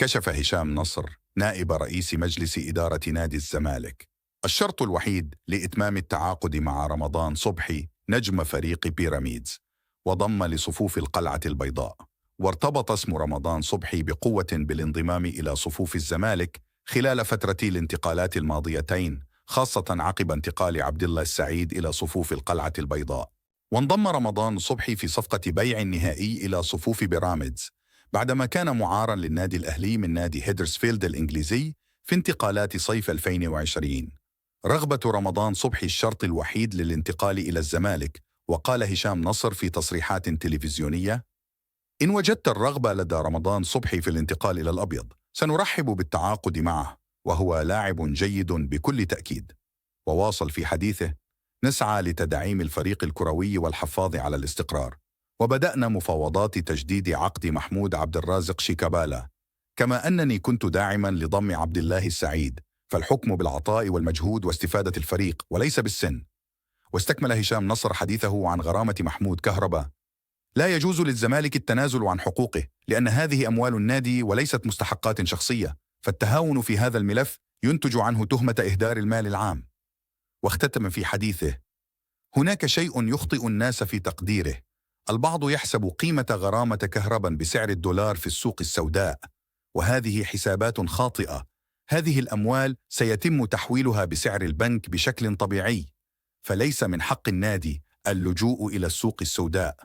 كشف هشام نصر نائب رئيس مجلس إدارة نادي الزمالك الشرط الوحيد لإتمام التعاقد مع رمضان صبحي نجم فريق بيراميدز وضم لصفوف القلعة البيضاء. وارتبط اسم رمضان صبحي بقوة بالانضمام إلى صفوف الزمالك خلال فترة الانتقالات الماضيتين، خاصة عقب انتقال عبد الله السعيد إلى صفوف القلعة البيضاء. وانضم رمضان صبحي في صفقة بيع النهائي إلى صفوف بيراميدز بعدما كان معاراً للنادي الأهلي من نادي هيدرسفيلد الإنجليزي في انتقالات صيف 2020. رغبة رمضان صبحي الشرط الوحيد للانتقال إلى الزمالك. وقال هشام نصر في تصريحات تلفزيونية: إن وجدت الرغبة لدى رمضان صبحي في الانتقال إلى الأبيض سنرحب بالتعاقد معه، وهو لاعب جيد بكل تأكيد. وواصل في حديثه: نسعى لتدعيم الفريق الكروي والحفاظ على الاستقرار، وبدأنا مفاوضات تجديد عقد محمود عبد الرازق شيكابالا، كما أنني كنت داعما لضم عبد الله السعيد، فالحكم بالعطاء والمجهود واستفادة الفريق وليس بالسن. واستكمل هشام نصر حديثه عن غرامة محمود كهربا: لا يجوز للزمالك التنازل عن حقوقه، لأن هذه أموال النادي وليست مستحقات شخصية، فالتهاون في هذا الملف ينتج عنه تهمة إهدار المال العام. واختتم في حديثه: هناك شيء يخطئ الناس في تقديره، البعض يحسب قيمة غرامة كهربا بسعر الدولار في السوق السوداء، وهذه حسابات خاطئة. هذه الأموال سيتم تحويلها بسعر البنك بشكل طبيعي، فليس من حق النادي اللجوء إلى السوق السوداء.